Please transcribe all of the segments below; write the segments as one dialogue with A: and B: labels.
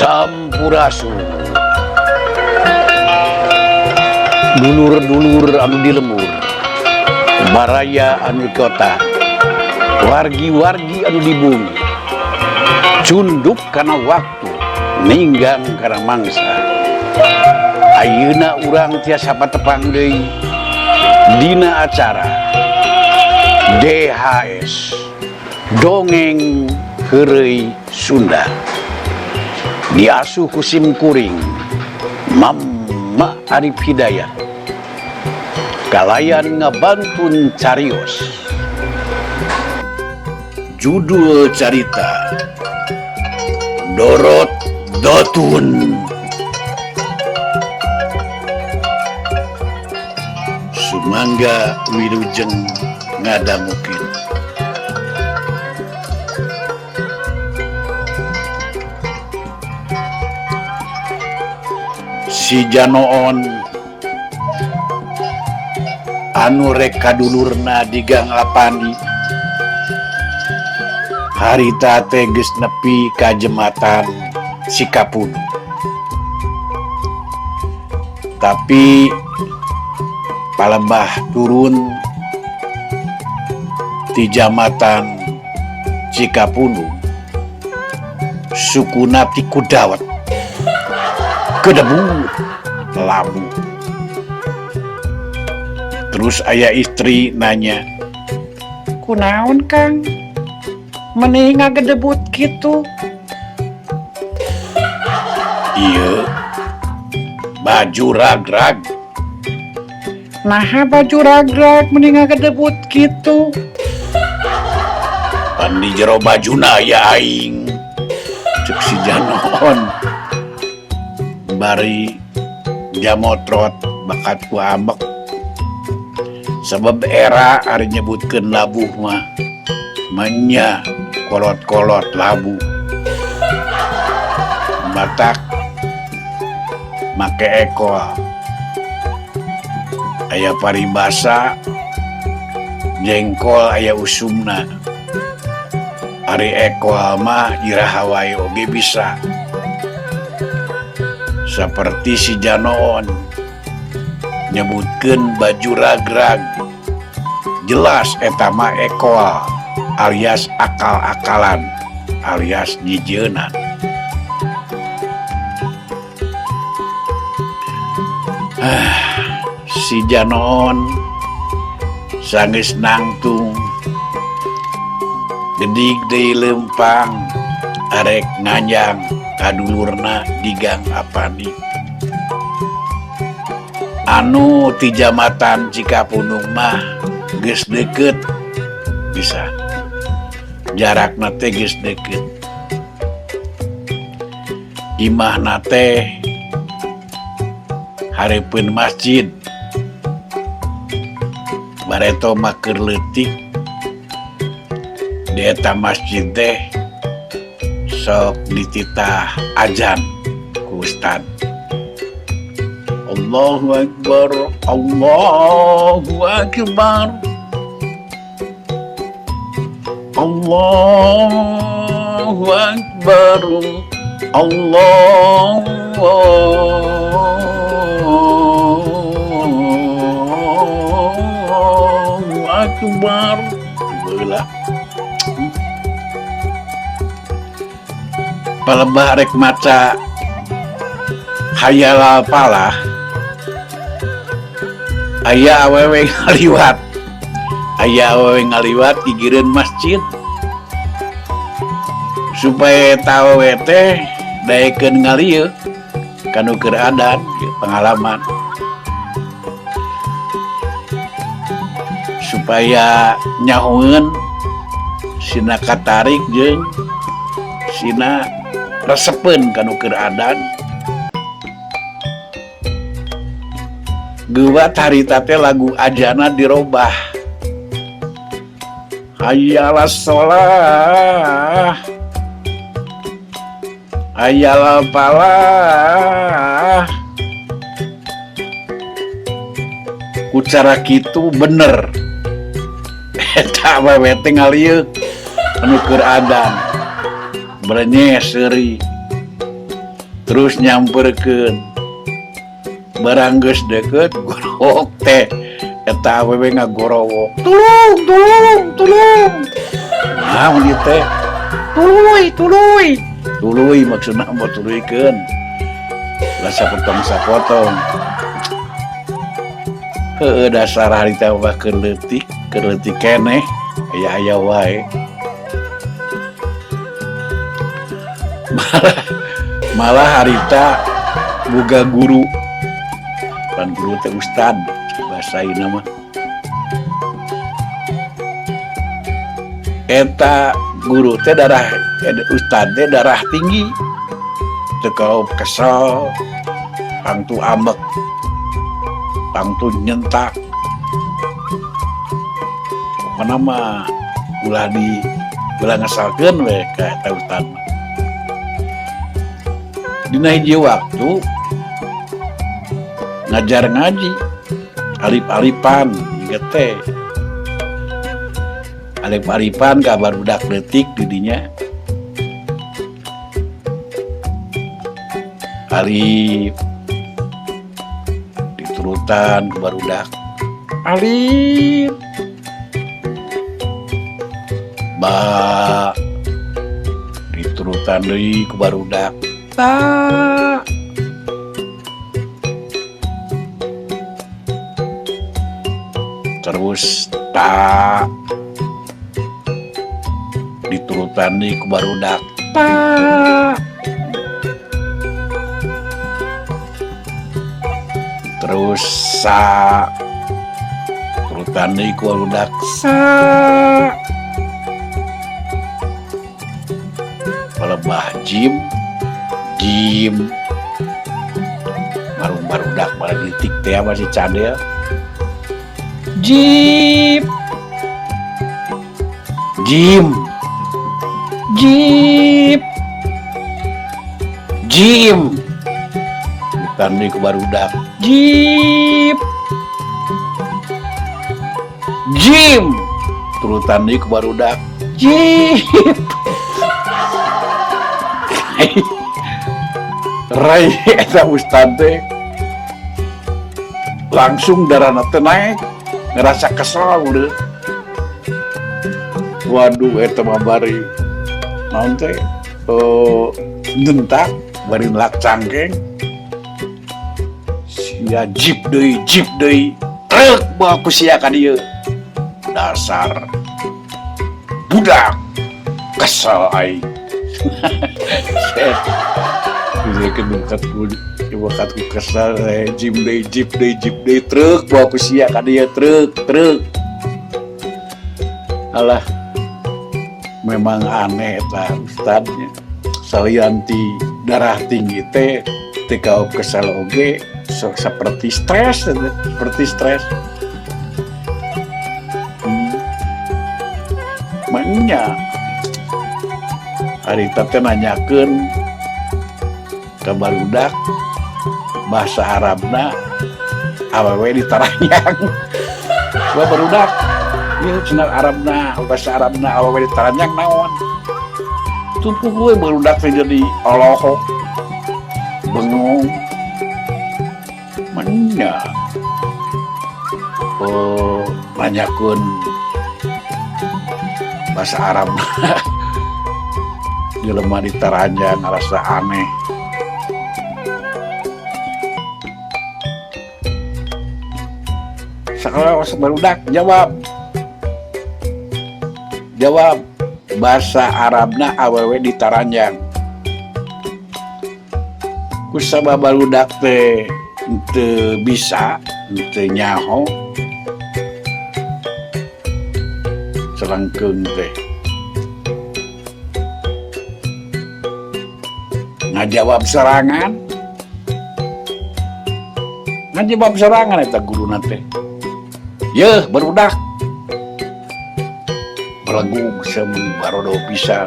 A: Sampurasun. Dulur-dulur anu di lembur, baraya anu di kota, wargi-wargi anu di bumi, cunduk kana waktu, ninggang kana mangsa. Ayeuna urang tiasa patepang deui dina acara DHS Dongeng Heureuy Sunda. Diasuh ku sim kuring Mama Arif Hidayat kalayan ngabantun carios. Judul carita Dorot Dotun. Sumangga wilujeng ngadangukeun. Si Janoon anu rek kadulurna di Gang Apandi harita teh geus nepi ka jembatan Cikapundung. Tapi palebah turun ti jambatan Cikapundung sukuna ti kudawet kedebut labu. Terus aya istri nanya, kunaon Kang meni ngagedebut kitu? Iya, baju rag-rag. Naha baju rag-rag meni ngagedebut kitu? Pan di jero bajuna aya aing. Cek si Janoon bari jamotrot bakat ku ambek. Sebab era ari nyebutkeun labuh mah menya kolot-kolot labuh. Batak make ekol. Aya paribasa jengkol aya usumna. Ari ekol mah iraha wae oge bisa. Seperti si Janoon nyebutkeun baju rag-rag, jelas eta mah ekol alias akal-akalan alias nyijeunan. Si Janoon sanggeus nangtung gedig deui leumpang arek nganjang kadulurna di Gang Apandi anu ti jambatan Cikapundung mah geus deukeut bisa jarakna teh geus deukeut. Imahna teh hareupeun masjid. Bareto mah keur leutik di eta masjid teh sok dititah ajan ku ustad. Allahu Akbar, Allahu Akbar, Allahu Akbar, Allahu Akbar. Baheula. Palebah rek maca hayalal palah aya awewe ngaliwat, aya awewe ngaliwat gigireun masjid supaya eta awewe teh daekeun ngalieu kanu keur adan pengalaman supaya nyahoeun sina katarik jeung sina resepeun kanu keur adan. Geuwat harita teh lagu ajana dirobah. Hayyalas sholah, hayyalal falah. Ku cara kitu bener. Eta awewe teh ngalieuk anu keur adan. Berenyeh seuri. Terus nyamperkeun barang geus deukeut gorowok teh eta awewe ngagorowok tulung tulung tulung naon ieu teh tuluy tuluy tuluy maksudna mah tuluykeun lah sapotong sapotong heueuh dasar harita mah keur leutik keneh aya-aya wae malah harita boga guru pan guru teh ustad bahasa ayeuna mah eta guru teh darah ustad teh darah tinggi teu kaop kesel tangtu ambek tangtu nyentak pokona mah ulah di ulah ngesalkeun we ka eta ustad mah. Dina hiji waktu ngajar ngaji alip-alipan inget teh alip-alipan ka barudak leutik di dinya alif diturutan ku barudak alif ba diturutan deui ku barudak ta terus ta diturutan deui ku barudak ta terus sa turutan deui ku barudak sa palebah jim jim marung barudak malah ditik teh masih cadel jip jim jip jim bukan deui ku barudak jip jim turutan deui ku barudak jip Rai eta ustad teh langsung darahna teh naik ngerasa kesel udah waduh eta mah bari naon teh nyentak bari melak cangkeng sia jip deui truk bawa ku sia ka dieu dasar budak kesel aing. Ku kesel jim deui jip deui truk bawa ku sia ka dieu truk truk alah memang aneh eta ustadnya salian ti darah tinggi teh teu kaop kesel oge seperti stres seperti stres manya harita teh nanyakeun ka barudak bahasa Arabna awewe ditaranjang bawa barudak ieu cenah Arabna bahasa Arabna awewe ditaranjang naon tupuh we barudak teh jadi olohok bengong menya oh nanyakeun bahasa Arab jelema ditaranjang ngarasa aneh. Sekolah barudak jawab jawab bahasa Arabna awewe ditaranjang kusabab barudak teh teu bisa teu nyaho selangkeung teh ngajawab serangan eta guruna teh yeuh barudak belagu semun barodo pisan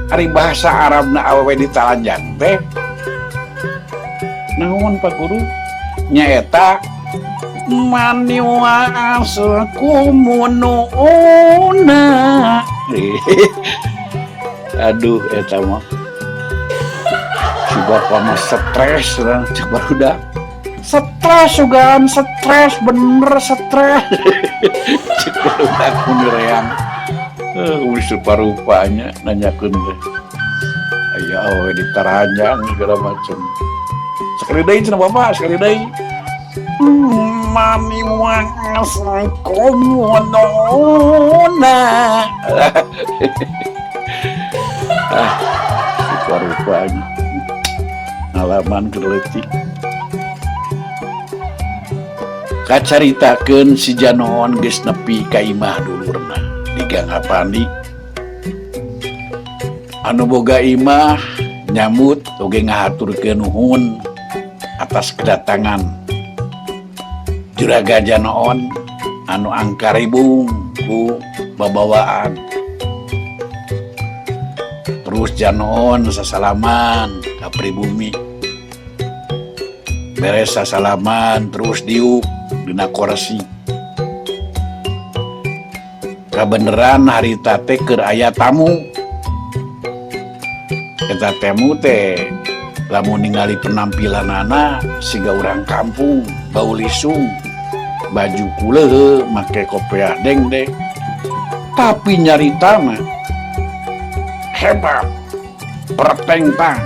A: ari bahasa Arabna awewe ditaranjang teh naon Pak Guru nyaeta maniwa askumununa aduh eta mah si Bapak mah stres lah, cek barudak. Stres sugan, stres bener stres. Cek barudak mun reang. Eh, rupa-rupanya nanyakeun teh. Aya awewe ditaranjang segala macam. Sekali deui cenah bapak, sekali deui. Mami komonona. Ah, rupa-rupanya. Ngalaman keur leutik. Kacaritakeun si Janoon geus nepi ka imah dulurna di Gang Apandi. Anu boga imah nyambut oge ngahaturkeun nuhun atas kedatangan Juragan Janoon anu angkaribung ku babawaan. Terus Janoon sasalaman ka pribumi. Beres sasalaman terus diuk dina kursi. Kabeneran harita teh keur aya tamu. Eta tamu teh lamun ningali penampilanana siga urang kampung, bau lisung, baju kuleuh, make kopiah dengdek. Tapi nyaritana hebat, pertengtang.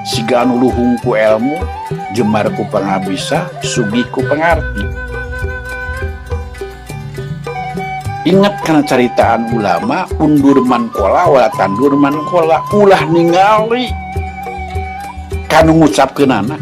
A: Siga anu luhung ku ilmu, jembar ku pangabisa, sugih ku pangarti. Ingat kana caritaan ulama, undur mankola wala tandur mankola, ulah ningali kanu ngucapkeunana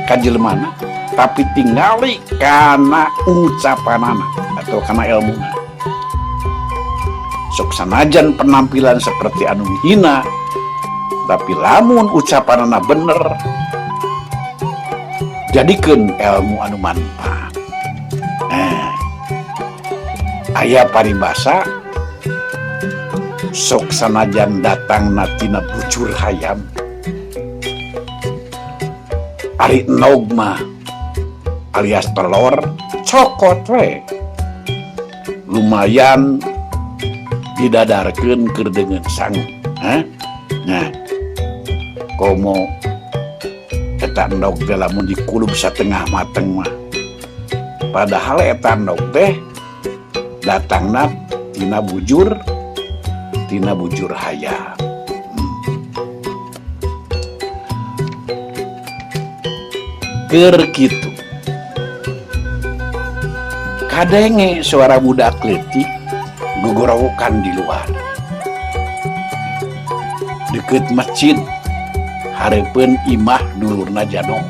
A: ka jelemana, tapi tingali kana ucapanana atau kana ilmuna. Sok sanajan penampilan seperti anu hina, tapi lamun ucapanana bener, jadikeun ilmu anu manfaat. Aya paribasa sok sanajan datang tina bujur hayam, ari endog mah alias telur cokot we, lumayan didadarkeun keur deungeun sangu. Hah? Nah, komo eta endog teh lamun dikulub satengah mateng mah, padahal eta endog teh datangna tina bujur hayam. Keur kitu kadenge suara budak leutik gogorowokan di luar deket masjid hareupeun imah dulurna Janoon.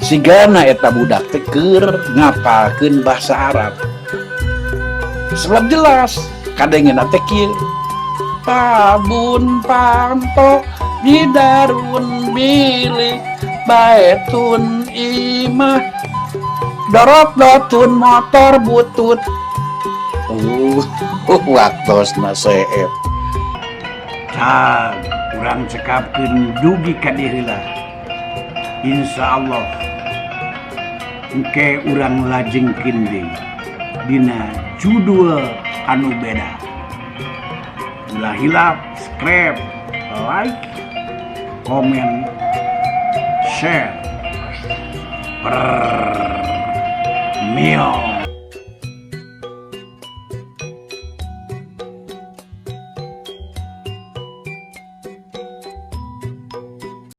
A: Sigana eta budak teh keur ngapalkeun bahasa Arab, sebab jelas kadengena teh kieu: tabun panto jidarun bilik baetun imah dorot dotun motor butut. Waktosna seep. Cag urang cekapkeun dugi ka dieu heula. Insyaallah engke urang lajengkeun deui dina judul anu beda. Ulah hilap subscribe, like, komen, share. Permios.